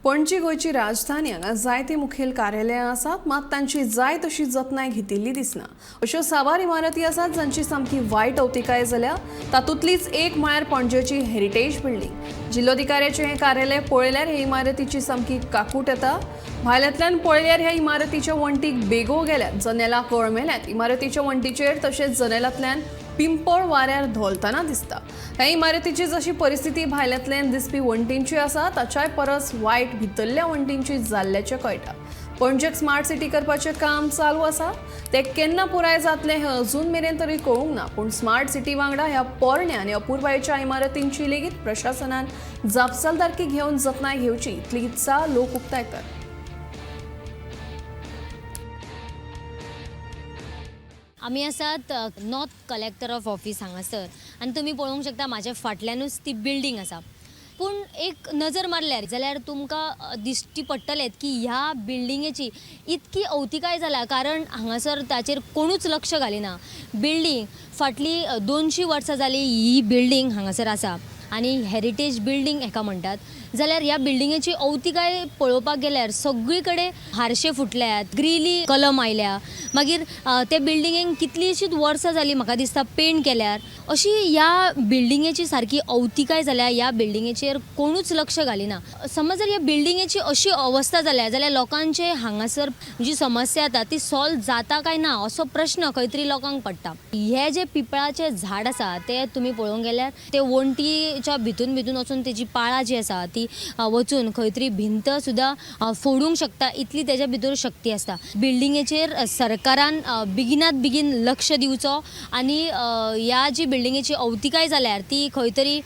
पणजी गोंयची राजधानी हांगा जायतीं मुखेल कार्यालयां आसात, मात तांची जाय तशी जतनाय घेतिल्ली दिसना. अश्यो साबार इमारती आसात जांची सामकी वायट अवतिकाय जाल्या. तातूंतलीच एक म्हळ्यार पणजेची हेरिटेज बिल्डींग. जिल्लोधिकाऱ्याचें हें कार्यालय पळयल्यार हे इमारतीची सामकी काकूट येता. भायल्यांतल्यान पळयल्यार ह्या इमारतीच्या वण्टीक बेगो गेल्यात, जनेलां कळमेल्यात. इमारतीच्या वण्टीचेर तशेंच जनेलांतल्यान पिंपळ वाऱ्यार धोलतना दिसता. ह्या इमारतीची जशी परिस्थिती भायल्यांतल्यान दिसपी वण्टींची आसा ताच्याय परस वायट भितरल्या वण्टींची जाल्ल्याचें कळटा. पणजेक स्मार्ट सिटी करपाचें काम चालू आसा, तें केन्ना पुराय जातलें हें अजून मेरेन तरी कळूंक ना. पूण स्मार्ट सिटी वांगडा ह्या पोरण्या आनी अपुरबायेच्या इमारतींची लेगीत प्रशासनान जापसालदारकी घेवन जतनाय घेवची इतली इत्सा लोक उक्तायतात. आमी आसात नॉर्थ कलेक्टर ऑफ ऑफिस हांगासर आनी तुमी पळोवंक शकता म्हाज्या फाटल्यानूच ती बिल्डींग आसा. पूण एक नजर मारल्यार जाल्यार तुमकां दिश्टी पडटलें की ह्या बिल्डिंगेची इतकी अवतिकाय जाल्या, कारण हांगासर ताचेर कोणूच लक्ष घालिना. बिल्डींग फाटली 200 वर्सां जाली ही बिल्डींग हांगासर आसा आनी हेरिटेज बिल्डींग हेका म्हणटात. जाल्यार ह्या बिल्डिंगेची अवतिकाय पळोवपाक गेल्यार सगळी कडेन हारशे फुटल्यात, ग्रिली कलम आयल्या, मागीर ते बिल्डिंगेक कितलींशींच वर्सां जालीं म्हाका दिसता पेंट केल्यार. अशी ह्या बिल्डिंगेची सारकी अवतिकाय जाल्या. ह्या बिल्डिंगेचेर कोणूच लक्ष घालिना. समज जर ह्या बिल्डिंगेची अशी अवस्था जाल्या जाल्यार लोकांचे हांगासर जी समस्या येता ती सॉल्व जाता काय ना असो प्रश्न खंय तरी लोकांक पडटा. हे जे पिपळाचें झाड आसा तें तुमी पळोवंक गेल्यार ते वण्टीच्या भितून भितून वचून तेजी पाळां जी आसा ती वचून खंय तरी भिंत सुद्दां फोडूंक शकता, इतली तेज्या भितर शक्ती आसता. बिल्डिंगेचेर सरकारान बेगिनात बेगीन लक्ष दिवचो आनी ह्या जी बिल्डिंगेची अवतिकाय जाल्यार ती खंय तरी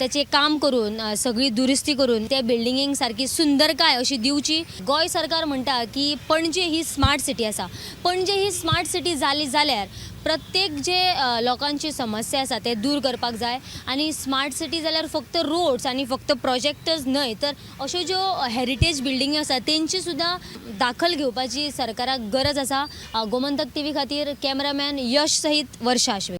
तेचें काम करून सगळी दुरुस्ती करून त्या बिल्डिंगेक सारकी सुंदरकाय अशी दिवची. गोंय सरकार म्हणटा की पणजे ही स्मार्ट सिटी आसा. पणजे ही स्मार्ट सिटी जाली जाल्यार प्रत्येक जे लोकांची समस्या आसा ते दूर करपाक जाय. आनी स्मार्ट सिटी जाल्यार फक्त रोड्स आनी फक्त प्रोजेक्टर्स न्हय, तर अश्यो ज्यो हेरिटेज बिल्डिंग्यो आसा तेंची सुद्दां दाखल घेवपाची सरकाराक गरज आसा. गोमंतक टीव्ही खातीर कॅमेरामॅन यश सहीत वर्षा आश्वे.